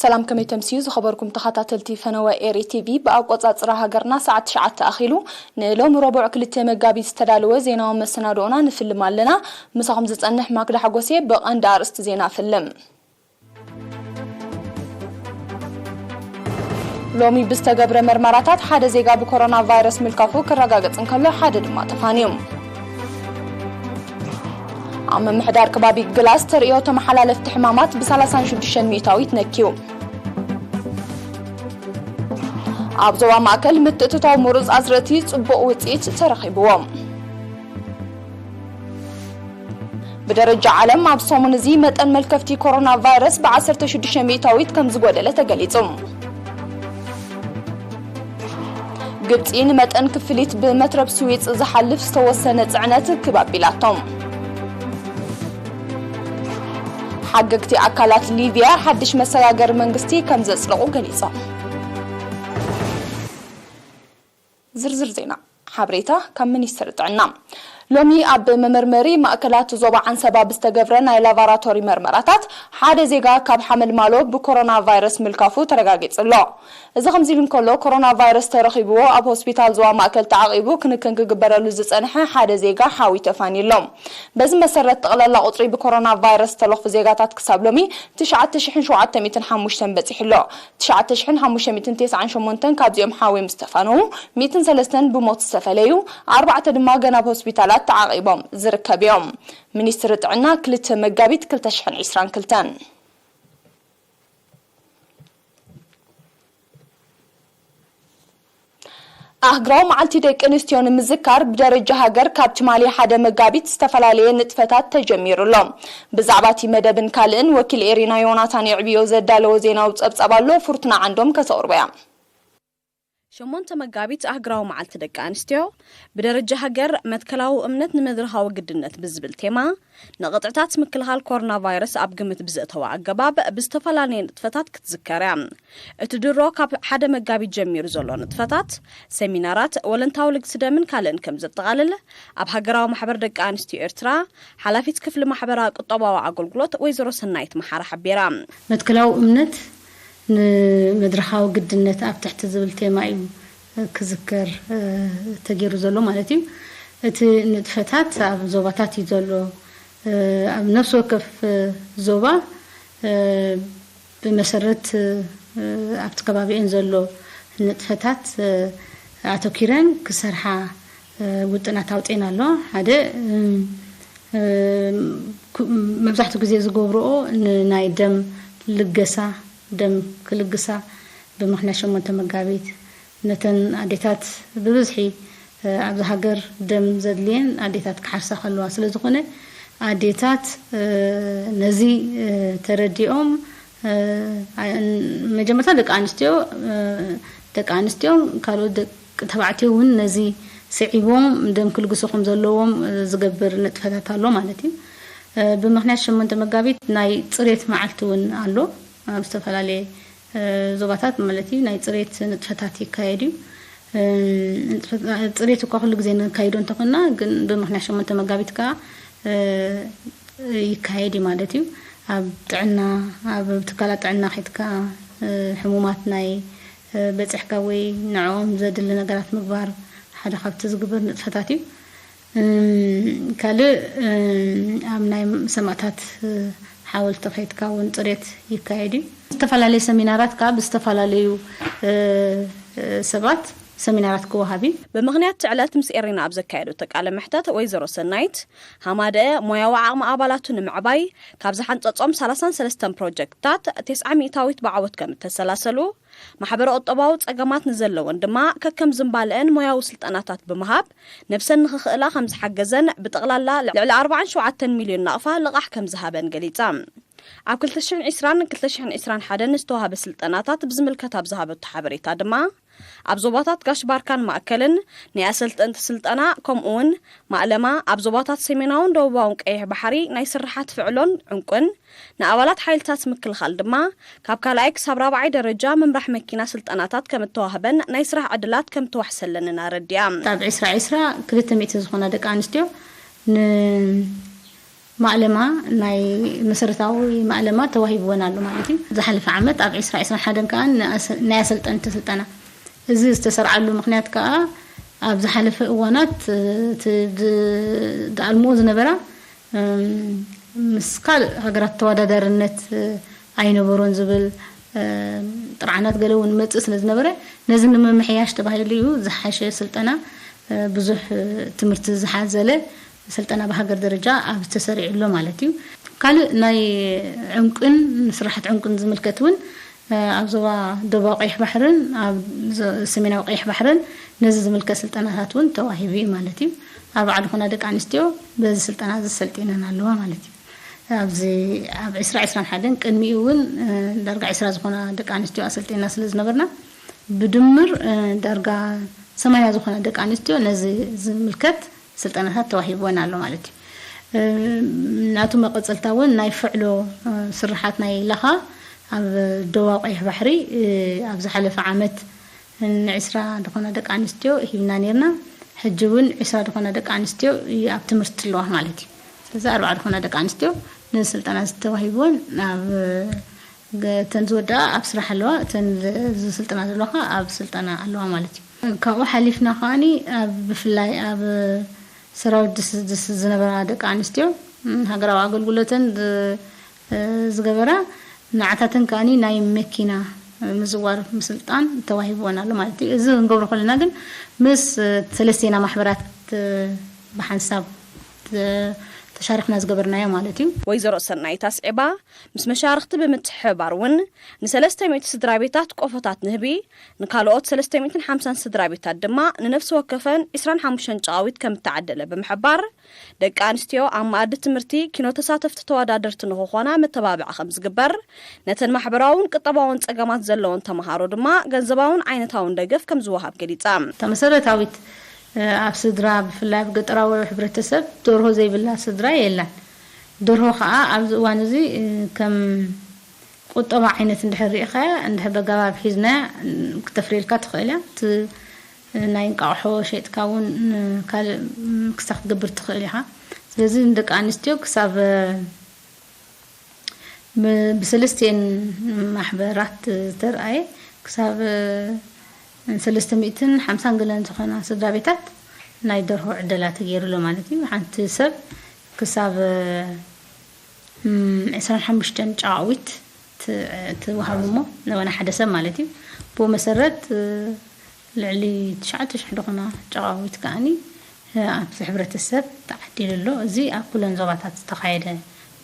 ሰላም፣ ከመይ ተምስዩ ዝኸበርኩም ተኸታተልቲ ፈነወ ኤሪ ቲቪ። ብኣቆጻጽራ ሃገርና ሰዓት ትሽዓተ ኣኺሉ። ንሎሚ ረቡዕ ክልተ መጋቢት ዝተዳለወ ዜናዊ መሰናድኦና ንፍልም ኣለና። ምሳኹም ዝጸንሕ ማክዳ ሓጎሴ። ብቐንዲ ኣርእስቲ ዜና ፍልም። ሎሚ ብዝተገብረ መርመራታት ሓደ ዜጋ ብኮሮና ቫይረስ ምልካፉ ክረጋገጽ እንከሎ፣ ሓደ ድማ ተፋንዩ። ኣብ ምምሕዳር ከባቢ ግላስ ተርእዮ ተመሓላለፍቲ ሕማማት ብ ሰላሳን ሽዱሽተን ሚእታዊት ነክዩ። ኣብ ዞባ ማእከል ምትእትታው ምሩጽ ኣዝርእቲ ጽቡቕ ውጽኢት ተረኺብዎ። ብደረጃ ዓለም ኣብ ሰሙን እዚ መጠን መልከፍቲ ኮሮና ቫይረስ ብ ዓሰርተ ሽዱሽተ ሚእታዊት ከም ዝጎደለ ተገሊጹ። ግብጺ ንመጠን ክፍሊት ብመትረብ ስዊጽ ዝሓልፍ ዝተወሰነ ጽዕነት ክብ ኣቢላቶም። ሓገግቲ ኣካላት ሊብያ ሓድሽ መሰጋገሪ መንግስቲ ከም ዘጽደቑ ገሊጾም። ዝርዝር ዜና። ሓበሬታ ካብ ሚኒስትሪ ጥዕና። ሎሚ ኣብ መመርመሪ ማእከላት ዞባ ዓንሰባ ብዝተገብረ ናይ ላቫራቶሪ መርመራታት ሓደ ዜጋ ካብ ሓመልማሎ ብኮሮና ቫይረስ ምልካፉ ተረጋጊጹ ኣሎ። እዚ ከምዚ ኢሉ እንከሎ፣ ኮሮና ቫይረስ ተረኺብዎ ኣብ ሆስፒታል ዞባ ማእከል ተዓቂቡ ክንክን ክግበረሉ ዝጸንሐ ሓደ ዜጋ ሓዊ ተፋንዩ ኣሎ። በዚ መሰረት፣ ጠቕላላ ቁጽሪ ብኮሮና ቫይረስ ዝተለኽፉ ዜጋታት ክሳብ ሎሚ ትሽዓተ ሽሕን ሸውዓተ ሚእትን ሓሙሽተን በጺሑ ኣሎ። ትሽዓተ ሽሕን ሓሙሽተ ሚእትን ተስዓን ሸሞንተን ካብዚኦም ሓዊ ምስ ተፋነዉ፣ ሚእትን ሰለስተን ብሞት ዝተፈለዩ፣ ኣርባዕተ ድማ ገና ኣብ ሆስፒታላት ተዓቒቦም ዝርከብ እዮም። ሚኒስትሪ ጥዕና፣ ክልተ መጋቢት ክልተ ሽሕን ዕስራን ክልተን። ኣህግራዊ መዓልቲ ደቂ ኣንስትዮ ንምዝካር ብደረጃ ሃገር ካብ ትማሊ ሓደ መጋቢት ዝተፈላለየ ንጥፈታት ተጀሚሩ ኣሎ። ብዛዕባ እቲ መደብን ካልእን ወኪል ኤሪና ዮናታን የዕብዮ ዘዳለዎ ዜናዊ ጸብጻብ ኣሎ፣ ፍርቱና ዓንዶም ከተቕርቦ እያ። ሸሞንተ መጋቢት ኣህግራዊ መዓልቲ ደቂ ኣንስትዮ ብደረጃ ሃገር መትከላዊ እምነት ንመድረኻዊ ግድነት ብዝብል ቴማ፣ ንቕጥዕታት ምክልኻል ኮሮና ቫይረስ ኣብ ግምት ብዘእተወ ኣገባብ ብዝተፈላለየ ንጥፈታት ክትዝከር እያ። እቲ ድሮ ካብ ሓደ መጋቢት ጀሚሩ ዘሎ ንጥፈታት፣ ሰሚናራት፣ ወለንታዊ ልግሲ ደምን ካልእን ከም ዘጠቓልል ኣብ ሃገራዊ ማሕበር ደቂ ኣንስትዮ ኤርትራ ሓላፊት ክፍሊ ማሕበራዊ ቁጠባዊ ኣገልግሎት ወይዘሮ ሰናይት መሓራ ሓቢራ። መትከላዊ እምነት ንመድረኻዊ ግድነት ኣብ ትሕቲ ዝብል ቴማ እዩ ክዝከር፣ እ፣ ተገይሩ ዘሎ ማለት እዩ። እቲ ንጥፈታት ኣብ ዞባታት እዩ ዘሎ። እ፣ ኣብ ነፍሲ ወከፍ፣ እ፣ ዞባ፣ እ፣ ብመሰረት፣ እ፣ ኣብቲ ከባቢኤን ዘሎ ንጥፈታት፣ እ፣ ኣተኪረን ክሰርሓ፣ እ፣ ውጥናት ኣውፅኤን ኣለዋ። ሓደ፣ እም፣ እም፣ ኩ-፣ መብዛሕትኡ ግዜ ዝገብርኦ ንናይ ደም ልገሳ፣ ደም ክልግሳ ብምኽንያት ሸሞንተ መጋቢት ነተን ኣዴታት ብብዝሒ፣ እ፣ ኣብዚ ሃገር ደም ዘድልየን ኣዴታት ክሓርሳ ከለዋ ስለ ዝኾነ፣ ኣዴታት፣ እ፣ ነዚ፣ እ፣ ተረዲኦም፣ እ፣ ኣ-፣ መጀመርታ ደቂ ኣንስትዮ፣ እ፣ ደቂ ኣንስትዮ ካልኦት ደቂ ተባዕትዮ እውን ነዚ ስዒቦም ደም ክልግሱ ከም ዘለዎም፣ እ፣ ዝገብር ንጥፈታት ኣሎ ማለት እዩ። እ፣ ብምኽንያት ሸሞንተ መጋቢት ናይ ጽሬት መዓልቲ እውን ኣሎ። ኣብ ዝተፈላለየ፣ እ፣ ዞባታት ማለት እዩ ናይ ጽሬት ንጥፈታት ይካየድ እዩ። እ፣ ንጥፈ-፣ ጽሬት እኳ ኩሉ ግዜ ነካይዶ እንተኾንና፣ ግን ብምኽንያት ሸሞንተ መጋቢት ከኣ፣ እ፣ ይካየድ እዩ ማለት እዩ። ኣብ ጥዕና፣ ኣብ ትካላት ጥዕና ኬድካ፣ እ፣ ሕሙማት ናይ፣ እ፣ በጺሕካ ወይ ንዕኦም ዘድሊ ነገራት ምግባር ሓደ ካብቲ ዝግበር ንጥፈታት እዩ። እም፣ ካልእ፣ እም፣ ኣብ ናይ ሰማእታት፣ እ፣ ሓወልቲ ከይድካ እውን ጽሬት ይካየድ እዩ። ዝተፈላለየ ሰሚናራት ከኣ ብዝተፈላለዩ፣ እ፣ እ፣ ሰባት ሰሚናራት ክወሃብ እዩ። ብምኽንያት እቲ ዕለት ምስ ኤሪና ኣብ ዘካየደቶ ቃለ መሕተት ወይዘሮ ሰናይት፣ ሃማደአ ሞያዊ ዓቕሚ ኣባላቱ ንምዕባይ ካብ ዝሓንጸጾም ሰላሳን ሰለስተን ፕሮጀክትታት ተስዓ ሚእታዊት ብዓወት ከም እተሰላሰሉ፣ ማሕበረ ቁጠባዊ ጸገማት ንዘለወን ድማ ከከም ዝንባለአን ሞያዊ ስልጠናታት ብምሃብ ነብሰን ንኽኽእላ ከም ዝሓገዘን ብጠቕላላ ልዕሊ ኣርባዓን ሸውዓተን ሚልዮን ናቕፋ ልቓሕ ከም ዝሃበን ገሊጻ። ኣብ ክልተ ሽሕን ዕስራን ክልተ ሽሕን ዕስራን ሓደን ዝተዋህበ ስልጠናታት ብዝምልከት ኣብ ዝሃበቶ ሓበሬታ ድማ፣ ኣብ ዞባታት ጋሽ ባርካን ማእከልን ናይ ኣሰልጠንቲ ስልጠና፣ ከምኡውን ማእለማ ኣብ ዞባታት ሰሜናውን ደቡባውን ቀይሕ ባሕሪ ናይ ስርሓት ፍዕሎን ዕንቁን፣ ንኣባላት ሓይልታት ምክልኻል ድማ ካብ ካልኣይ ክሳብ ራብዓይ ደረጃ ምምራሕ መኪና ስልጠናታት ከም እተዋህበን ናይ ስራሕ ዕድላት ከም እተዋሕሰለንን ኣረዲኣ። ኣብ ዕስራ ዕስራ ክልተ ሚእቲ ዝኾና ደቂ ኣንስትዮ ን-፣ ማእለማ፣ ናይ መሰረታዊ ማእለማ ተዋሂብወን ኣሎ ማለት እዩ። ዝሓለፈ ዓመት ኣብ ዕስራ ዕስራን ሓደን ከኣ ናይ ኣሰልጠንቲ ስልጠና፣ እዚ ዝተሰርዓሉ ምኽንያት ከኣ ኣብ ዝሓለፈ እዋናት እቲ ዝኣልምኦ ዝነበራ ምስ ካልእ ሃገራት ተወዳዳርነት ኣይነበሮን ዝብል ጥርዓናት ገለ እውን መፅእ ስለ ዝነበረ፣ ነዚ ንምምሕያሽ ተባሂሉ እዩ ዝሓሸ ስልጠና፣ ብዙሕ ትምህርቲ ዝሓዘለ ስልጠና ብሃገር ደረጃ ኣብ ተሰሪዑ ኣሎ ማለት እዩ። ካልእ ናይ ዕንቁን ስራሕቲ ዕንቁን ዝምልከት እውን ኣብ ዞባ ደቡባዊ ቀይሕ ባሕርን ኣብ ሰሜናዊ ቀይሕ ባሕርን ነዚ ዝምልከት ስልጠናታት እውን ተዋሂቡ እዩ ማለት እዩ። ኣርባዓ ዝኾና ደቂ ኣንስትዮ በዚ ስልጠና እዚ ሰልጢነን ኣለዋ ማለት እዩ። ኣብዚ ኣብ ዕስራ ዕስራን ሓደን ቅድሚኡ እውን ዳርጋ ዕስራ ዝኾና ደቂ ኣንስትዮ ኣሰልጢና ስለ ዝነበርና፣ ብድምር ዳርጋ ሰማንያ ዝኾና ደቂ ኣንስትዮ ነዚ ዝምልከት ስልጠናታት ተዋሂብወን ኣሎ ማለት እዩ። ናቱ መቐፀልታ እውን ናይ ፍዕሎ ስርሓት ናይ ላኻ ኣብ ደቡባዊ ቀይሕ ባሕሪ ኣብ ዝሓለፈ ዓመት ንዕስራ ዝኾና ደቂ ኣንስትዮ ሂብና ነርና። ሕጂ እውን ዕስራ ዝኾና ደቂ ኣንስትዮ ኣብ ትምህርቲ ኣለዋ ማለት እዩ። ስለዚ ኣርባዓ ዝኾና ደቂ ኣንስትዮ ነዚ ስልጠና ዝተዋሂብወን ኣብ እተን ዝወደኣ ኣብ ስራሕ ኣለዋ፣ እተን ዝስልጥና ዘለዋ ኣብ ስልጠና ኣለዋ ማለት እዩ። ካብኡ ሓሊፍና ከዓኒ ኣብ ብፍላይ ኣብ ሰራዊት ድስድስ ዝነበራ ደቂ ኣንስትዮ ሃገራዊ ኣገልግሎተን ዝገበራ ንዓታተን ከዓኒ ናይ መኪና ምዝዋር ምስልጣን ተዋሂብወን ኣሎ ማለት እዩ። እዚ ክንገብሮ ከለና ግን ምስ ሰለስቴና ማሕበራት ብሓንሳብ ተሻሪኽና ዝገበርናዮ ማለት እዩ። ወይዘሮ ሰናይት ኣስዒባ፣ ምስ መሻርኽቲ ብምትሕብባር እውን ንሰለስተ ሚእቲ ስድራ ቤታት ቆፎታት ንህቢ፣ ንካልኦት ሰለስተ ሚእትን ሓምሳን ስድራ ቤታት ድማ ንነፍሲ ወከፈን ዕስራን ሓሙሽተን ጨቓዊት ከም እተዓደለ ብምሕባር፣ ደቂ ኣንስትዮ ኣብ መኣዲ ትምህርቲ ኪኖ ተሳተፍቲ ተወዳደርቲ ንኽኾና መተባብዒ ከም ዝግበር፣ ነተን ማሕበራውን ቁጠባውን ጸገማት ዘለወን ተመሃሮ ድማ ገንዘባውን ዓይነታውን ደገፍ ከም ዝወሃብ ገሊጻ። እታ መሰረታዊት ኣብ ስድራ ብፍላይ ኣብ ገጠራዊ ሕብረተሰብ ደርሆ ዘይብላ ስድራ የላን። ደርሆ ከኣ ኣብዚ እዋን እዚ ከም ቁጠባ ዓይነት እንድሕር ርኢኻያ እንድሕር በጋባብ ሒዝናያ ክተፍርየልካ ትኽእል እያ። እቲ ናይ እንቃቑሖ ሸይጥካ እውን ካልእ ክስራሕ ክትገብር ትኽእል ኢኻ። ስለዚ ንደቂ ኣንስትዮ ክሳብ ብሰለስቲኤን ማሕበራት ዝተርኣየ ክሳብ ሰለስተ ሚእትን ሓምሳን ገለን ዝኾና ስድራ ቤታት ናይ ደርሆ ዕደላ ተገይሩሎ ማለት እዩ። ሓንቲ ሰብ ክሳብ ዕስራን ሓሙሽተን ጨቓዊት ትወሃብ እሞ ነወና ሓደ ሰብ ማለት እዩ። ብኡ መሰረት ልዕሊ ትሽዓተ ሽሕ ዝኾና ጨቓዊት ከዓኒ ኣብዚ ሕብረተሰብ ተዓዲሉ ኣሎ። እዚ ኣብ ኩለን ዞባታት ዝተኻየደ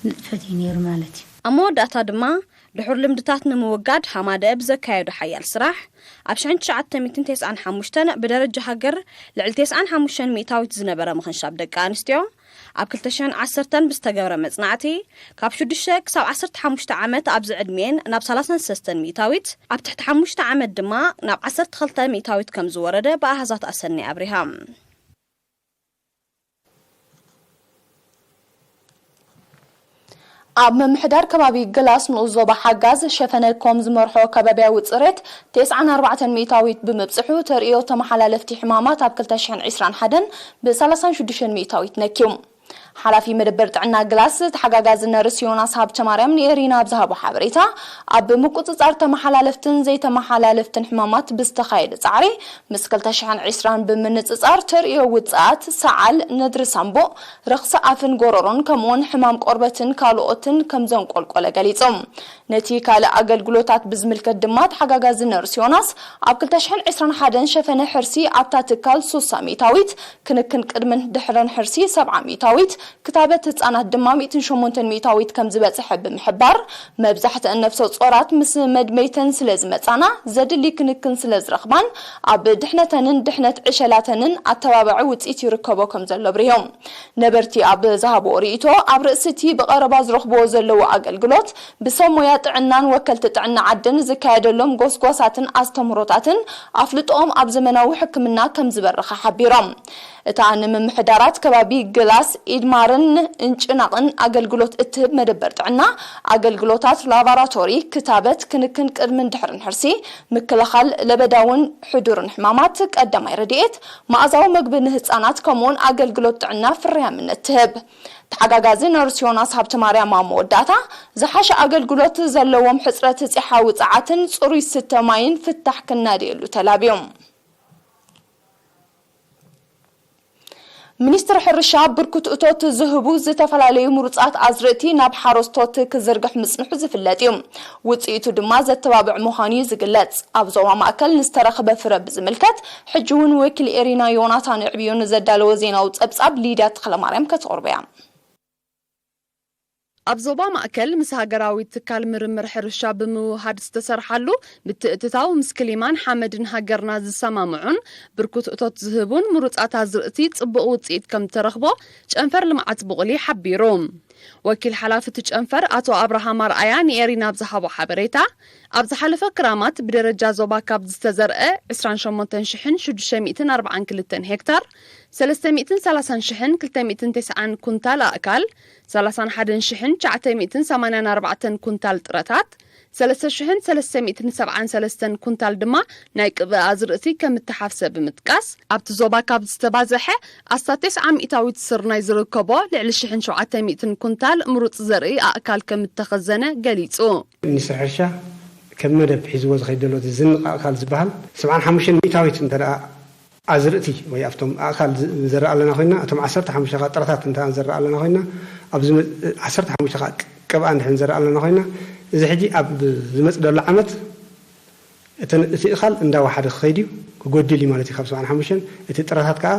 ንጥፈት እዩ ነይሩ ማለት እዩ። ኣብ መወዳእታ ድማ ድሑር ልምድታት ንምውጋድ ሃማደኤ ብዘካየዶ ሓያል ስራሕ ኣብ ሽሕን ትሽዓተ ሚእትን ተስዓን ሓሙሽተን ብደረጃ ሃገር ልዕሊ ተስዓን ሓሙሽተን ሚእታዊት ዝነበረ ምኽንሻብ ደቂ ኣንስትዮ ኣብ ክልተ ሽሕን ዓሰርተን ብዝተገብረ መጽናዕቲ ካብ ሽዱሽተ ክሳብ ዓሰርተ ሓሙሽተ ዓመት ኣብዚ ዕድሜን ናብ ሰላሳን ሰለስተን ሚእታዊት ኣብ ትሕቲ ሓሙሽተ ዓመት ድማ ናብ ዓሰርተ ክልተ ሚእታዊት ከም ዝወረደ ብኣሃዛት ኣሰንያ ኣብሪሃ። ኣብ ምምሕዳር ከባቢ ግላስ ንኡስ ዞባ ሓጋዝ ሸፈነ ኮም ዝመርሖ ከባብያዊ ጽሬት ተስዓን ኣርባዕተን ሚእታዊት ብምብጽሑ ተርእዮ ተመሓላለፍቲ ሕማማት ኣብ ክልተ ሽሕን ዕስራን ሓደን ብሰላሳን ሽዱሽተን ሚእታዊት ነክዩ። ሓላፊ መደበር ጥዕና ግላስ ተሓጋጋዚ ነርስ ዮናስ ሃብተማርያም ንኤሪና ኣብ ዝሃቦ ሓበሬታ፣ ኣብ ምቁጽጻር ተመሓላለፍትን ዘይተመሓላለፍትን ሕማማት ብዝተኻየደ ጻዕሪ ምስ ክልተ ሽሕን ዕስራን ብምንጽጻር ተርእዮ ውጽኣት ሰዓል፣ ነድሪ ሳንቡእ፣ ረኽሲ ኣፍን ጎረሮን ከምኡውን ሕማም ቆርበትን ካልኦትን ከምዘንቆልቆለ ገሊጹ። ነቲ ካልእ ኣገልግሎታት ብዝምልከት ድማ ተሓጋጋዚ ነርስ ዮናስ ኣብ ክልተ ሽሕን ዕስራን ሓደን ሸፈነ ሕርሲ ኣብታ ትካል ሱሳ ሚእታዊት፣ ክንክን ቅድምን ድሕረን ሕርሲ ሰብዓ ሚእታዊት፣ ክታበት ህጻናት ድማ ሚእትን ሸሞንተን ሚእታዊት ከም ዝበጽሐ ብምሕባር፣ መብዛሕትአን ነፍሰ ጾራት ምስ መድመይተን ስለ ዝመጻና ዘድሊ ክንክን ስለ ዝረኽባን ኣብ ድሕነተንን ድሕነት ዕሸላተንን ኣተባባዒ ውጽኢት ይርከቦ ከም ዘሎ ኣብሪሆም። ነበርቲ ኣብ ዝሃብዎ ርእይቶ፣ ኣብ ርእሲ እቲ ብቐረባ ዝረኽብዎ ዘለዉ ኣገልግሎት ብሰብ ሞያ ጥዕናን ወከልቲ ጥዕና ዓድን ዝካየደሎም ጎስጓሳትን ኣስተምህሮታትን ኣፍልጥኦም ኣብ ዘመናዊ ሕክምና ከም ዝበረኸ ሓቢሮም። እታ ንምምሕዳራት ከባቢ ግላስ፣ ኢድማርን እንጭናቕን ኣገልግሎት እትህብ መደበር ጥዕና፣ ኣገልግሎታት ላቦራቶሪ፣ ክታበት፣ ክንክን ቅድምን ድሕርን ሕርሲ፣ ምክልኻል ለበዳውን ሕዱርን ሕማማት፣ ቀዳማይ ረድኤት፣ መኣዛዊ መግቢ ንህጻናት፣ ከምኡውን ኣገልግሎት ጥዕና ፍርያምነት ትህብ። ተሓጋጋዚ ነርስ ዮናስ ሃብተማርያም ኣብ መወዳእታ፣ ዝሓሸ ኣገልግሎት ዘለዎም ሕጽረት ጺሓዊ ጸዓትን ጽሩይ ስተ ማይን ፍታሕ ክናደየሉ ተላብዮም። ሚኒስትሪ ሕርሻ ብርኩት እቶት ዝህቡ ዝተፈላለዩ ምሩጻት ኣዝርእቲ ናብ ሓረስቶት ክዝርግሕ ምጽንሑ ዝፍለጥ እዩ። ውጽኢቱ ድማ ዘተባብዕ ምዃኑ እዩ ዝግለጽ። ኣብ ዞባ ማእከል ንዝተረኽበ ፍረ ብዝምልከት ሕጂ እውን ወኪል ኤሪና ዮናታን ዕብዩ ንዘዳለወ ዜናዊ ጸብጻብ ሊድያ ተኽለማርያም ከተቕርቦ እያ። ኣብ ዞባ ማእከል ምስ ሃገራዊ ትካል ምርምር ሕርሻ ብምውሃድ ዝተሰርሓሉ፣ ምትእትታው ምስ ክሊማን ሓመድን ሃገርና ዝሰማምዑን ብርኩት እቶት ዝህቡን ምሩጻት ኣዝርእቲ ጽቡቕ ውጽኢት ከም እተረኽቦ ጨንፈር ልምዓት ብቑሊ ሓቢሩ። ወኪል ሓላፊ እቲ ጨንፈር ኣቶ ኣብርሃም ኣርኣያ ንኤሪና ኣብ ዝሃቦ ሓበሬታ፣ ኣብ ዝሓለፈ ክራማት ብደረጃ ዞባ ካብ ዝተዘርአ ዕስራን ሸሞንተን ሽሕን ሽዱሽተ ሚእትን ኣርባዓን ክልተን ሄክታር፣ ሰለስተ ሚእትን ሰላሳን ሽሕን ክልተ ሚእትን ተስዓን ኩንታል ኣእካል፣ ሰላሳን ሓደን ሽሕን ትሽዓተ ሚእትን ሰማንያን ኣርባዕተን ኩንታል ጥረታት፣ ሰለስተ ሽሕን ሰለስተ ሚእትን ሰብዓን ሰለስተን ኩንታል ድማ ናይ ቅብኢ ኣዝርእቲ ከም እተሓፍሰ ብምጥቃስ፣ ኣብቲ ዞባ ካብ ዝተባዝሐ ኣስታት ተስዓ ሚእታዊት ስርናይ ዝርከቦ ልዕሊ ሽሕን ሸውዓተ ሚእትን ኩንታል ምሩጽ ዘርኢ ኣእካል ከም እተኸዘነ ገሊጹ። ሚኒስትሪ ሕርሻ ከም መደብ ሒዝዎ ዝኸይድ ዘሎ እቲ ዝንቕ ኣእካል ዝበሃል ሰብዓን ሓሙሽተን ሚእታዊት እንተ ደኣ ኣዝርእቲ ወይ ኣብቶም ኣእካል ዝ-፣ ንዘርእ ኣለና ኮይና፣ እቶም ዓሰርተ ሓሙሽተ ከኣ ጥረታት እንተ ንዘርእ ኣለና ኮይና፣ ኣብዚ መ-፣ ዓሰርተ ሓሙሽተ ከኣ ቅ-፣ ቅብኣ እንድሕር ንዘርእ ኣለና ኮይና፣ እዚ ሕጂ ኣብ ዝመጽእ ዘሎ ዓመት እተን፣ እቲ እኻል እንዳወሓደ ክኸይድ እዩ፣ ክጎድል እዩ ማለት እዩ ካብ ሰብዓን ሓሙሽተን። እቲ ጥረታት ከኣ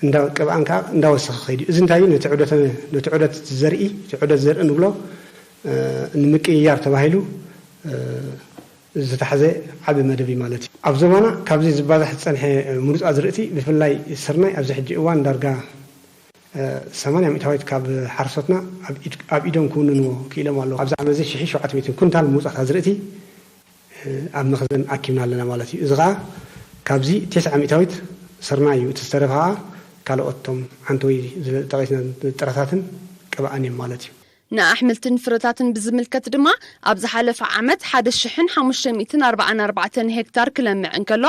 እንዳ-፣ ቅብኣን ከኣ እንዳወሰኸ ክኸይድ እዩ። እዚ እንታይ እዩ? ነቲ ዑደተ-፣ ነቲ ዑደት ዘርኢ፣ እቲ ዑደት ዘርኢ ንብሎ፣ እ፣ ንምቅይያር ተባሂሉ፣ እ፣ ዝተታሕዘ ዓቢ መደብ እዩ ማለት እዩ። ኣብ ዞባና ካብዚ ዝባዛሕ ዝጸንሐ ምሩጽ ኣዝርእቲ፣ ብፍላይ ስርናይ፣ ኣብዚ ሕጂ እዋን ዳርጋ፣ እ፣ ሰማንያ ሚእታዊት ካብ ሓረስቶትና ኣብ ኢድ-፣ ኣብ ኢዶም ክውንንዎ ክኢሎም ኣለዉ። ኣብዚ ዓመት እዚ ሽሕን ሸውዓተ ሚእትን ኩንታል ምሩጻት ኣዝርእቲ፣ እ፣ ኣብ መኽዘን ኣኪብና ኣለና ማለት እዩ። እዚ ኸኣ ካብዚ ተስዓ ሚእታዊት ስርናይ እዩ። እቲ ዝተረፈ ኸኣ ካልኦት እቶም ዓንተወይ ዝጠቒስና ጥረታትን ቅብኣን እዮም ማለት እዩ። ንኣሕምልትን ፍረታትን ብዝምልከት ድማ፣ ኣብ ዝሓለፈ ዓመት ሓደ ሽሕን ሓሙሽተ ሚእትን ኣርባዓን ኣርባዕተን ሄክታር ክለምዕ እንከሎ፣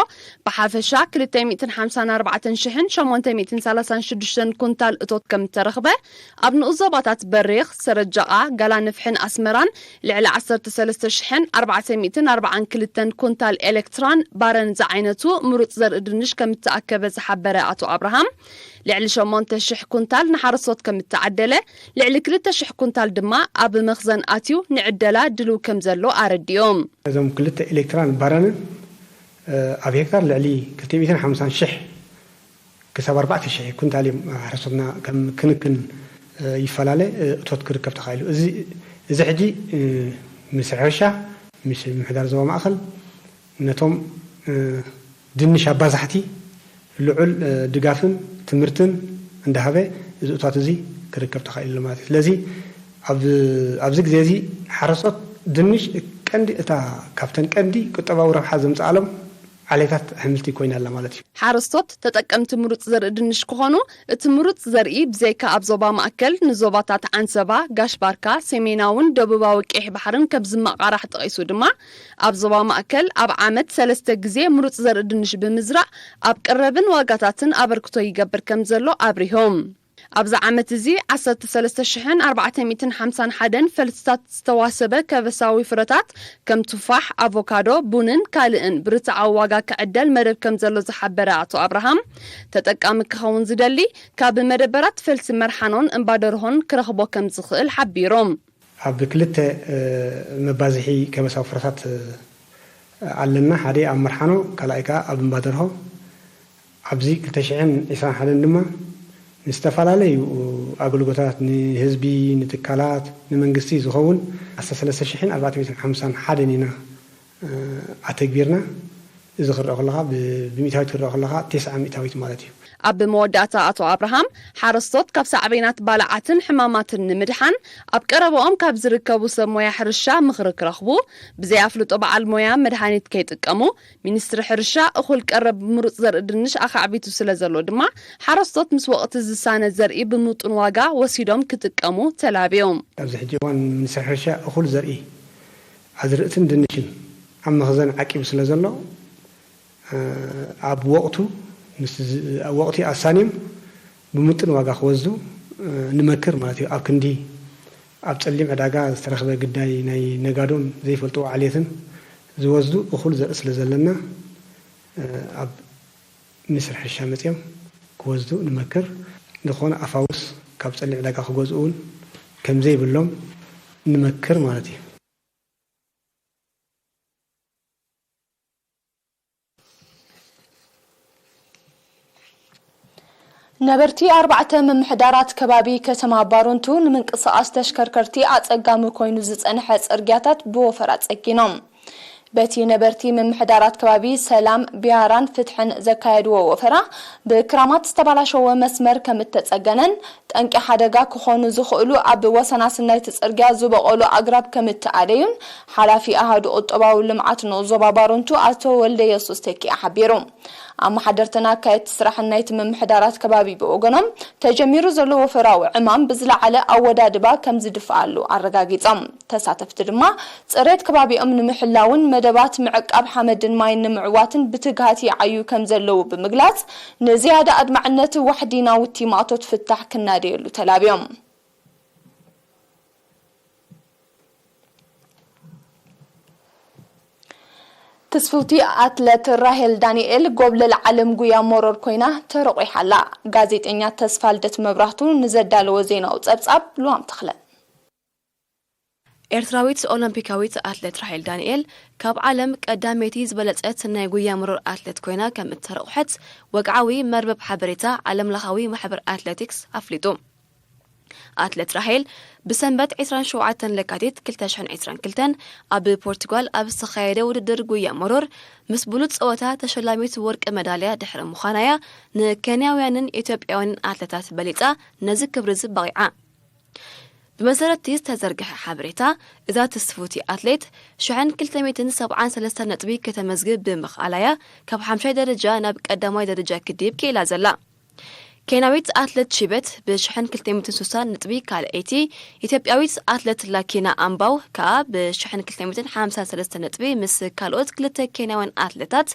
ብሓፈሻ ክልተ ሚእትን ሓምሳን ኣርባዕተን ሽሕን ሸሞንተ ሚእትን ሰላሳን ሽዱሽተን ኩንታል እቶት ከም እተረኽበ፣ ኣብ ንኡስ ዞባታት በሪኽ፣ ሰረጃቓ፣ ጋላንፍሕን ኣስመራን ልዕሊ ዓሰርተ ሰለስተ ሽሕን ኣርባዕተ ሚእትን ኣርባዓን ክልተን ኩንታል ኤሌክትራን ባረን ዝዓይነቱ ምሩጽ ዘርኢ ድንሽ ከም እተኣከበ ዝሓበረ ኣቶ ኣብርሃም፣ ልዕሊ ሸሞንተ ሽሕ ኩንታል ንሓረስቶት ከም እተዓደለ፣ ልዕሊ ክልተ ሽሕ ኩንታል ድማ ኣብ መኽዘን ኣትዩ ንዕደላ ድሉው ከም ዘሎ ኣረዲኦም። እዞም ክልተ ኤሌክትራን ባረንን፣ እ፣ ኣብ ሄክታር ልዕሊ ክልተ ሚእትን ሓምሳን ሽሕ ክሳብ ኣርባዕተ ሽሕ ኩንታል እዮም ሓረስቶትና ከም ክንክን፣ እ፣ ይፈላለ፣ እ፣ እቶት ክርከብ ተኻኢሉ። እዚ፣ እዚ ሕጂ፣ እ፣ ምስ ሕርሻ፣ ምስ ምምሕዳር ዞባ ማእከል ነቶም፣ እ፣ ድንሽ ኣባዛሕቲ ልዑል፣ እ፣ ድጋፍን ትምህርትን እንዳሃበ እዚ እቶት እዚ ክርከብ ተኻኢሉ ማለት እዩ። ስለዚ ኣብ-፣ ኣብዚ ግዜ እዚ ሓረስቶት ድንሽ ቀንዲ እታ ካብተን ቀንዲ ቁጠባዊ ረብሓ ዘምጽኣሎም ዓሌታት ኣሕምልቲ ኮይና ኣላ ማለት እዩ። ሓረስቶት ተጠቀምቲ ምሩጽ ዘርኢ ድንሽ ክኾኑ፣ እቲ ምሩጽ ዘርኢ ብዘይካ ኣብ ዞባ ማእከል፣ ንዞባታት ዓንሰባ፣ ጋሽ ባርካ፣ ሰሜናውን ደቡባዊ ቀይሕ ባሕርን ከም ዝመቓራሕ ጠቒሱ ድማ፣ ኣብ ዞባ ማእከል ኣብ ዓመት ሰለስተ ግዜ ምሩጽ ዘርኢ ድንሽ ብምዝራእ፣ ኣብ ቀረብን ዋጋታትን ኣበርክቶ ይገብር ከም ዘሎ ኣብሪሆም። ኣብዚ ዓመት እዚ ዓሰርተ ሰለስተ ሽሕን ኣርባዕተ ሚእትን ሓምሳን ሓደን ፈልስታት ዝተዋሰበ ከበሳዊ ፍረታት ከም ቱፋሕ፣ ኣቮካዶ፣ ቡንን ካልእን ብርትዓዊ ዋጋ ክዕደል መደብ ከም ዘሎ ዝሓበረ ኣቶ ኣብርሃም፣ ተጠቃሚ ክኸውን ዝደሊ ካብ መደበራት ፈልሲ መርሓኖን እምባደርሆን ክረኽቦ ከም ዝኽእል ሓቢሩ። ኣብ ክልተ፣ እ፣ መባዝሒ ከበሳዊ ፍረታት፣ እ፣ ኣለና። ሓደ ኣብ መርሓኖ፣ ካልኣይ ከኣ ኣብ እምባደርሆ። ኣብዚ ክልተ ሽሕን ዕስራን ሓደን ድማ ንዝተፈላለዩ ኣገልግሎታት ንህዝቢ፣ ንትካላት፣ ንመንግስቲ ዝኸውን ዓሰርተ ሰለስተ ሽሕን ኣርባዕተ ሚእትን ሓምሳን ሓደን ኢና፣ እ፣ ኣተግቢርና። እዚ ክረኣ ከለኻ ብ- ብሚእታዊት ክረኣ ከለኻ ተስዓ ሚእታዊት ማለት እዩ። ኣብ መወዳእታ ኣቶ ኣብርሃም፣ ሓረስቶት ካብ ሳዕቤናት ባልዓትን ሕማማትን ንምድሓን ኣብ ቀረባኦም ካብ ዝርከቡ ሰብ ሞያ ሕርሻ ምኽሪ ክረኽቡ፣ ብዘይ ኣፍልጦ በዓል ሞያ መድሃኒት ከይጥቀሙ፣ ሚኒስትሪ ሕርሻ እኹል ቀረብ ምሩፅ ዘርኢ ድንሽ ኣኻዕቢቱ ስለ ዘሎ ድማ፣ ሓረስቶት ምስ ወቕቲ ዝሳነ ዘርኢ ብምጡን ዋጋ ወሲዶም ክጥቀሙ ተላብዮም። ኣብዚ ሕጂ እዋን ሚኒስትሪ ሕርሻ እኹል ዘርኢ ኣዝርእትን ድንሽን ኣብ መኽዘን ዓቂቡ ስለ ዘሎ፣ ኣብ ወቕቱ ምስ ዝ- ኣብ ወቕቲ ኣሳንዮም ብምጥን ዋጋ ክወስዱ ንመክር ማለት እዩ። ኣብ ክንዲ ኣብ ጸሊም ዕዳጋ ዝተረኽበ ግዳይ ናይ ነጋዶን ዘይፈልጥዎ ዓሌትን ዝወስዱ እኹል ዘርኢ ስለ ዘለና፣ ኣብ ሚኒስትሪ ሕርሻ መጺኦም ክወስዱ ንመክር። ዝኾነ ኣፋውስ ካብ ጸሊም ዕዳጋ ክገዝኡ እውን ከም ዘይብሎም ንመክር ማለት እዩ። ነበርቲ ኣርባዕተ ምምሕዳራት ከባቢ ከተማ ባሮንቱ ንምንቅስቓስ ተሽከርከርቲ ኣጸጋሚ ኮይኑ ዝጸንሐ ጽርግያታት ብወፈራ ጸጊኖም። በቲ ነበርቲ ምምሕዳራት ከባቢ ሰላም፣ ቢያራን ፍትሕን ዘካየድዎ ወፈራ፣ ብክራማት ዝተባላሸወ መስመር ከም እተጸገነን፣ ጠንቂ ሓደጋ ክኾኑ ዝኽእሉ ኣብ ወሰናስን ናይቲ ጽርግያ ዝበቖሉ ኣግራብ ከም እተኣለዩን ሓላፊ ኣሃዱ ቁጠባዊ ልምዓት ንኡስ ዞባ ባሮንቱ ኣቶ ወልደየሱስ ተኪኣ ሓቢሩ። ኣመሓደርትን ኣካየድቲ ስራሕን ናይቲ ምምሕዳራት ከባቢ ብወገኖም፣ ተጀሚሩ ዘሎ ወፈራዊ ዕማም ብዝለዓለ ኣወዳድባ ከም ዝድፍኣሉ ኣረጋጊጾም። ተሳተፍቲ ድማ፣ ጽሬት ከባቢኦም ንምሕላውን መደባት ምዕቃብ ሓመድን ማይን ንምዕዋትን ብትግሃት ይዓዩ ከም ዘለዉ ብምግላጽ፣ ንዝያዳ ኣድማዕነት ዋሕዲ ናውቲ ማእቶት ፍታሕ ክናደየሉ ተላብዮም። ትስፍውቲ ኣትለት ራሄል ዳንኤል ጎብለል ዓለም ጉያ መሮር ኮይና ተረቑሓ ኣላ። ጋዜጠኛ ተስፋልደት መብራህቱ ንዘዳለዎ ዜናዊ ጸብጻብ ልዋም ተኽለ። ኤርትራዊት ኦሎምፒካዊት ኣትሌት ራሄል ዳንኤል ካብ ዓለም ቀዳመይቲ ዝበለጸት ናይ ጉያ መሮር ኣትሌት ኮይና ከም እተረቑሐት ወግዓዊ መርበብ ሓበሬታ ዓለምለኻዊ ማሕበር ኣትሌቲክስ ኣፍሊጡ። ኣትሌት ራሄል ብሰንበት ዕስራን ሸውዓተን ለካቲት ክልተ ሽሕን ዕስራን ክልተን ኣብ ፖርቱጋል ኣብ ዝተኻየደ ውድድር ጉያ መሮር ምስ ብሉጽ ጸወታ ተሸላሚት ወርቂ መዳልያ ድሕሪ ምዃና'ያ ንኬንያውያንን ኢትዮጵያውያንን ኣትሌታት በሊጻ ነዚ ክብሪ እዚ በቒዓ። ብመሰረት'ቲ ዝተዘርግሐ ሓበሬታ፣ እዛ ትስፉቲ ኣትሌት ሽሕን ክልተ ሚእትን ሰብዓን ሰለስተን ነጥቢ ከተመዝግብ ብምኽኣላ'ያ ካብ ሓምሻይ ደረጃ ናብ ቀዳማይ ደረጃ ክድይብ ክኢላ ዘላ። ኬንያዊት ኣትሌት ቺበት ብሽሕን ክልተ ሚእትን ስሳን ነጥቢ ካልኣይቲ፣ ኢትዮጵያዊት ኣትሌት ላኪና ኣምባው ከኣ ብሽሕን ክልተ ሚእትን ሓምሳን ሰለስተን ነጥቢ ምስ ካልኦት ክልተ ኬንያውያን ኣትሌታት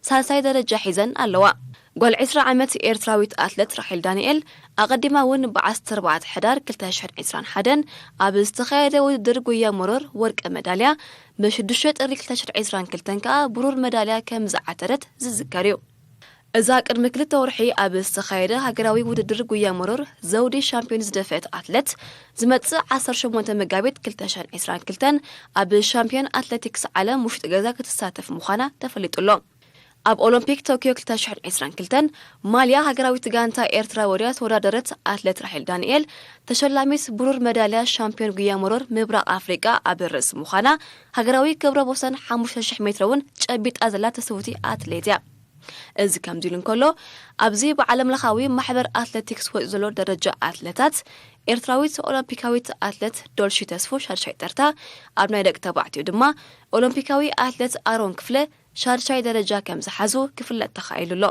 ሳልሳይ ደረጃ ሒዘን ኣለዋ። ጓል ዕስራ ዓመት ኤርትራዊት ኣትሌት ራሄል ዳንኤል ኣቐዲማ እውን ብዓሰርተ ኣርባዕተ ሕዳር ክልተ ሽሕን ዕስራን ሓደን ኣብ ዝተኻየደ ውድድር ጉያ መሮር ወርቂ መዳልያ፣ ብሽዱሽተ ጥሪ ክልተ ሽሕን ዕስራን ክልተን ከኣ ብሩር መዳልያ ከም ዝዓተረት ዝዝከር እዩ። እዛ ቅድሚ ክልተ ወርሒ ኣብ ዝተኻየደ ሃገራዊ ውድድር ጉያ መሮር ዘውዲ ሻምፒዮን ዝደፈአት ኣትሌት፣ ዝመጽእ ዓሰርተ ሸሞንተ መጋቢት ክልተ ሽሕን ዕስራን ክልተን ኣብ ሻምፒዮን ኣትሌቲክስ ዓለም ውሽጢ ገዛ ክትሳተፍ ምዃና ተፈሊጡ ኣሎ። ኣብ ኦሎምፒክ ቶክዮ ክልተ ሽሕን ዕስራን ክልተን ማልያ ሃገራዊት ጋንታ ኤርትራ ወርያ ተወዳደረት ኣትሌት ራሄል ዳንኤል፣ ተሸላሚት ብሩር መዳልያ ሻምፒዮን ጉያ መሮር ምብራቕ ኣፍሪቃ ኣብ ርእሲ ምዃና፣ ሃገራዊ ክብረ ወሰን ሓሙሽተ ሽሕ ሜትሮ እውን ጨቢጣ ዘላ ትስውቲ ኣትሌት እያ። እዚ ከምዚ ኢሉ እንከሎ፣ ኣብዚ ብዓለም ለኻዊ ማሕበር ኣትሌቲክስ ወፂኡ ዘሎ ደረጃ ኣትሌታት፣ ኤርትራዊት ኦሎምፒካዊት ኣትሌት ዶልሺ ተስፉ ሻድሻይ ጠርታ፣ ኣብ ናይ ደቂ ተባዕትዮ ድማ ኦሎምፒካዊ ኣትሌት ኣሮን ክፍለ ሻድሻይ ደረጃ ከም ዝሓዙ ክፍለጥ ተኻኢሉ ኣሎ።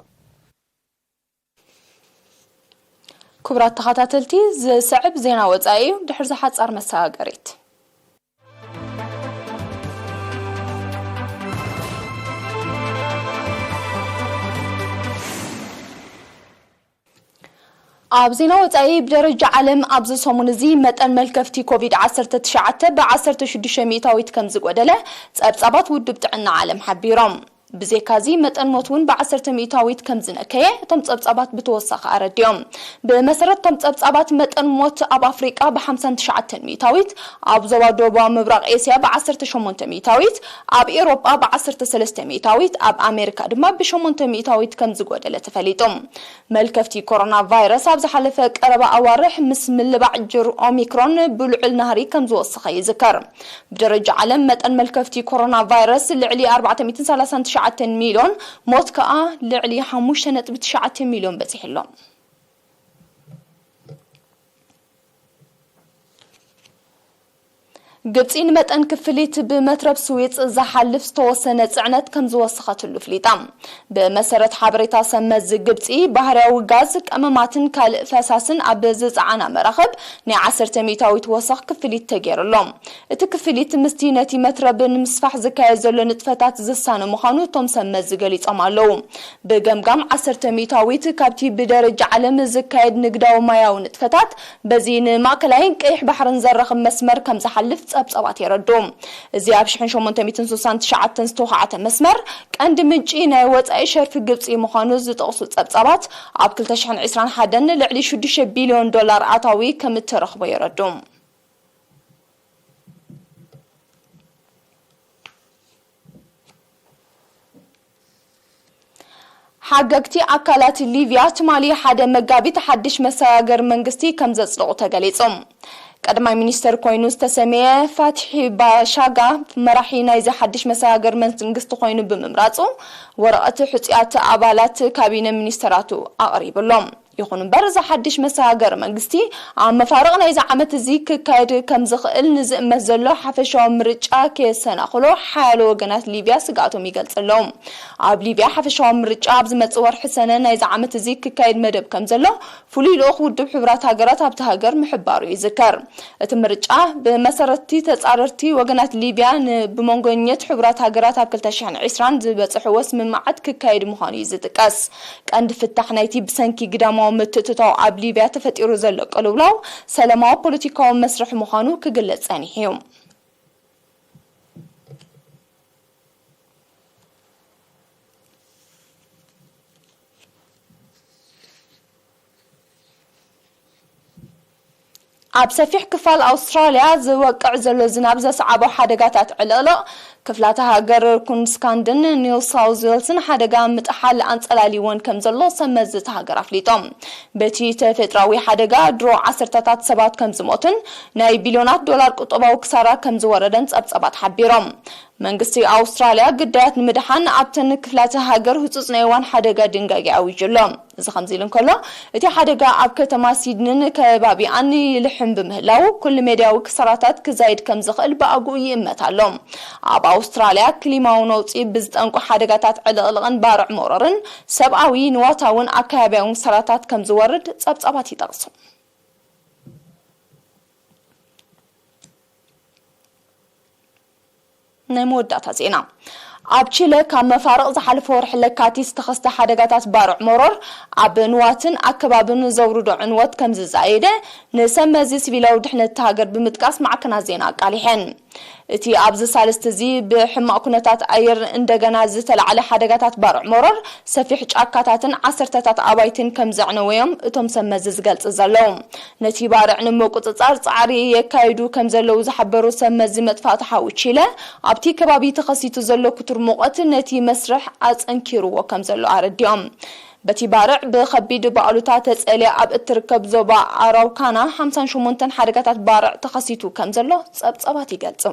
ክቡራት ተኸታተልቲ፣ ዝስዕብ ዜና ወጻኢ እዩ። ድሕሪ ዝሓጻር መሰጋገሪት። ኣብ ዜና ወጻኢ፣ ብደረጃ ዓለም ኣብዚ ሰሙን እዚ መጠን መልከፍቲ ኮቪድ ዓሰርተ ትሽዓተ ብ ዓሰርተ ሽዱሽተ ሚእታዊት ከም ዝጎደለ ጸብጻባት ውድብ ጥዕና ዓለም ሓቢሮም። ብዘይካዚ መጠን ሞት እውን ብ ዓሰርተ ሚእታዊት ከም ዝነከየ እቶም ጸብጻባት ብተወሳኺ ኣረዲኦም። ብመሰረት እቶም ጸብጻባት መጠን ሞት ኣብ ኣፍሪቃ ብ ሓምሳን ትሽዓተን ሚእታዊት፣ ኣብ ዞባ ደቡባዊ ምብራቕ ኤስያ ብ ዓሰርተ ሸሞንተ ሚእታዊት፣ ኣብ ኤውሮጳ ብ ዓሰርተ ሰለስተ ሚእታዊት፣ ኣብ ኣሜሪካ ድማ ብ ሸሞንተ ሚእታዊት ከም ዝጎደለ ተፈሊጡ። መልከፍቲ ኮሮና ቫይረስ ኣብ ዝሓለፈ ቀረባ ኣዋርሕ ምስ ምልባዕ ጅር ኦሚክሮን ብልዑል ናህሪ ከም ዝወሰኸ ይዝከር። ብደረጃ ዓለም መጠን መልከፍቲ ኮሮና ቫይረስ ልዕሊ ኣርባዕተ ሚእትን ሰላሳን ትሽዓተ ሚልዮን፣ ሞት ከኣ ልዕሊ ሓሙሽተ ነጥቢ ትሽዓተ ሚልዮን በጺሑ ኣሎ። ግብጺ ንመጠን ክፍሊት ብመትረብ ስዊጽ ዝሓልፍ ዝተወሰነ ጽዕነት ከም ዝወሰኸትሉ ፍሊጣ። ብመሰረት ሓበሬታ ሰብ መዚ ግብጺ፣ ባህርያዊ ጋዝ፣ ቀመማትን ካልእ ፈሳስን ኣብ ዝጸዓና መራኽብ ናይ ዓሰርተ ሚእታዊት ወሰኽ ክፍሊት ተገይሩሎም። እቲ ክፍሊት ምስቲ ነቲ መትረብ ንምስፋሕ ዝካየድ ዘሎ ንጥፈታት ዝሳነ ምዃኑ እቶም ሰብ መዚ ገሊጾም ኣለዉ። ብገምጋም ዓሰርተ ሚእታዊት ካብቲ ብደረጃ ዓለም ዝካየድ ንግዳዊ ማያዊ ንጥፈታት በዚ ንማእከላይን ቀይሕ ባሕርን ዘራኽብ መስመር ከም ዝሓልፍ ጸብጻባት የረድኡ። እዚ ኣብ ሽሕን ሸሞንተ ሚእትን ስሳን ትሽዓተን ዝተዃዕተ መስመር ቀንዲ ምንጪ ናይ ወጻኢ ሸርፊ ግብጺ ምዃኑ ዝጠቕሱ ጸብጻባት፣ ኣብ ክልተ ሽሕን ዕስራን ሓደን ልዕሊ ሽዱሽተ ቢልዮን ዶላር ኣታዊ ከም እተረኽቦ የረድኡ። ሓገግቲ ኣካላት ሊብያ ትማሊ ሓደ መጋቢት ሓድሽ መሰጋገሪ መንግስቲ ከም ዘጽደቑ ተገሊጹ። ቀዳማይ ሚኒስተር ኮይኑ ዝተሰመየ ፋትሒ ባሻጋ መራሒ ናይዚ ሓድሽ መሰጋገሪ መንግስቲ ኮይኑ ብምምራጹ፣ ወረቐት ሕጹያት ኣባላት ካቢነ ሚኒስተራቱ ኣቕሪቡሎም። ይኹን እምበር፣ እዚ ሓድሽ መሰጋገሪ መንግስቲ ኣብ መፋርቕ ናይዚ ዓመት እዚ ክካየድ ከም ዝኽእል ንዝእመት ዘሎ ሓፈሻዊ ምርጫ ከየሰናኽሎ ሓያሎ ወገናት ሊብያ ስግኣቶም ይገልጹ ኣለዉ። ኣብ ሊብያ ሓፈሻዊ ምርጫ ኣብ ዝመጽእ ወርሒ ሰነ ናይዚ ዓመት እዚ ክካየድ መደብ ከም ዘሎ ፍሉይ ልኡኽ ውድብ ሕቡራት ሃገራት ኣብቲ ሃገር ምሕባሩ ይዝከር። እቲ ምርጫ ብመሰረትቲ ተጻረርቲ ወገናት ሊብያ ን-፣ ብመንጎኘት ሕቡራት ሃገራት ኣብ ክልተ ሽሕን ዕስራን ዝበጽሕዎ ስምምዓት ክካየድ ምዃኑ እዩ ዝጥቀስ። ቀንዲ ፍታሕ ናይቲ ብሰንኪ ግዳማዊ ምትእትታው ኣብ ሊብያ ተፈጢሩ ዘሎ ቅልውላው ሰላማዊ ፖለቲካዊ መስርሕ ምዃኑ ክግለጽ ጸኒሑ እዩ። ኣብ ሰፊሕ ክፋል ኣውስትራልያ ዝወቅዕ ዘሎ ዝናብ ዘስዓቦ ሓደጋታት ዕልቕልቕ፣ ክፍላተ ሃገር ኩንስካንድን ኒው ሳውዝ ዌልስን ሓደጋ ምጥሓል ኣንጸላልይወን ከም ዘሎ ሰብ መዚ እታ ሃገር ኣፍሊጦም። በቲ ተፈጥራዊ ሓደጋ ድሮ ዓሰርተታት ሰባት ከም ዝሞቱን ናይ ቢልዮናት ዶላር ቁጠባዊ ክሳራ ከም ዝወረደን ጸብጻባት ሓቢሮም። መንግስቲ ኣውስትራልያ ግዳያት ንምድሓን ኣብተን ክፍላተ ሃገር ህጹጽ ናይ እዋን ሓደጋ ድንጋጌ ኣዊጁ ኣሎ። እዚ ከምዚ ኢሉ እንከሎ፣ እቲ ሓደጋ ኣብ ከተማ ሲድኒን ከባቢኣን ይልሕም ብምህላው፣ ኩሉ ሜድያዊ ክሳራታት ክዛይድ ከም ዝኽእል ብኣግኡ ይእመት ኣሎ። ኣብ ኣውስትራልያ ክሊማዊ ነውጺ ብዝጠንቁ ሓደጋታት ዕልቕልቕን ባርዕ መሮርን ሰብኣዊ፣ ንዋታውን ኣከባቢያውን ክሳራታት ከም ዝወርድ ጸብጻባት ይጠቕሱ። ናይ መወዳእታ ዜና። ኣብ ቺለ ካብ መፋርቕ ዝሓለፈ ወርሒ ለካቲት ዝተኸስተ ሓደጋታት ባርዕ መሮር ኣብ ንዋትን ኣከባብን ዘውርዶ ዕንወት ከም ዝዛየደ ንሰብ መዚ ሲቪላዊ ድሕነት እታ ሃገር ብምጥቃስ ማዕከናት ዜና ኣቃሊሐን። እቲ ኣብዚ ሳልስቲ እዚ ብሕማቕ ኩነታት ኣየር እንደገና ዝተላዕለ ሓደጋታት ባርዕ መሮር ሰፊሕ ጫካታትን ዓሰርተታት ኣባይትን ከም ዘዕነወዮም እቶም ሰብ መዚ ዝገልጽ ዘለዉ። ነቲ ባርዕ ንምቁጽጻር ጻዕሪ የካይዱ ከም ዘለዉ ዝሓበሩ ሰብ መዚ መጥፋእቲ ሓዊ ቺለ፣ ኣብቲ ከባቢ ተኸሲቱ ዘሎ ክቱር ሙቐት ነቲ መስርሕ ኣጸንኪርዎ ከም ዘሎ ኣረዲኦም። በቲ ባርዕ ብኸቢድ ብኣሉታ ተጸልያ ኣብ እትርከብ ዞባ ኣራውካና ሓምሳን ሸሞንተን ሓደጋታት ባርዕ ተኸሲቱ ከም ዘሎ ጸብጻባት ይገልጹ።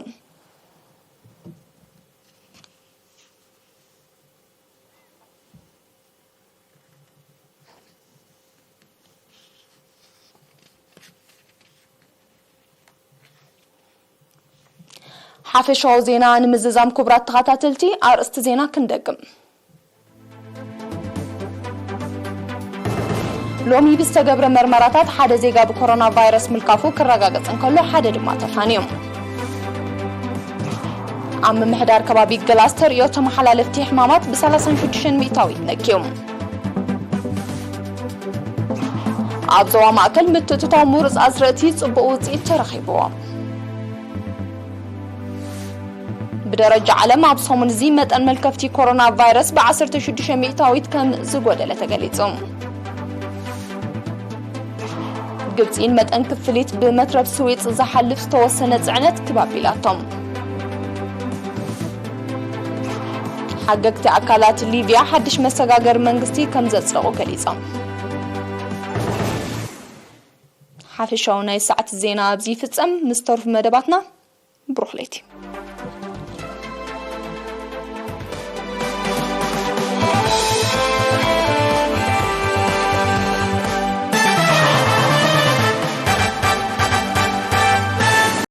ሓፈሻዊ ዜና ንምዝዛም ክቡራት ተኸታተልቲ ኣርእስቲ ዜና ክንደግም። ሎሚ ብዝተገብረ መርመራታት ሓደ ዜጋ ብኮሮና ቫይረስ ምልካፉ ክረጋገጽ እንከሎ ሓደ ድማ ተፋንዮም። ኣብ ምምሕዳር ከባቢ ገላስ ተርእዮ ተመሓላለፍቲ ሕማማት ብ ሰላሳን ሽዱሽተን ሚእታዊት ነክዮም። ኣብ ዞባ ማእከል ምትእትታው ምሩጽ ኣዝርእቲ ጽቡቕ ውጽኢት ተረኺብዎ። ብደረጃ ዓለም ኣብ ሰሙን እዚ መጠን መልከፍቲ ኮሮና ቫይረስ ብ ዓሰርተ ሽዱሽተ ሚእታዊት ከም ዝጎደለ ተገሊጹ። ግብጺ ንመጠን ክፍሊት ብመትረብ ስዊጽ ዝሓልፍ ዝተወሰነ ጽዕነት ክብ ኣቢላቶም። ሓገግቲ ኣካላት ሊብያ ሓድሽ መሰጋገሪ መንግስቲ ከም ዘጽደቑ ገሊጾም። ሓፈሻዊ ናይ ሰዓት ዜና ኣብዚ ይፍጸም። ምስ ተርፉ መደባትና ብሩኽ ለይቲ።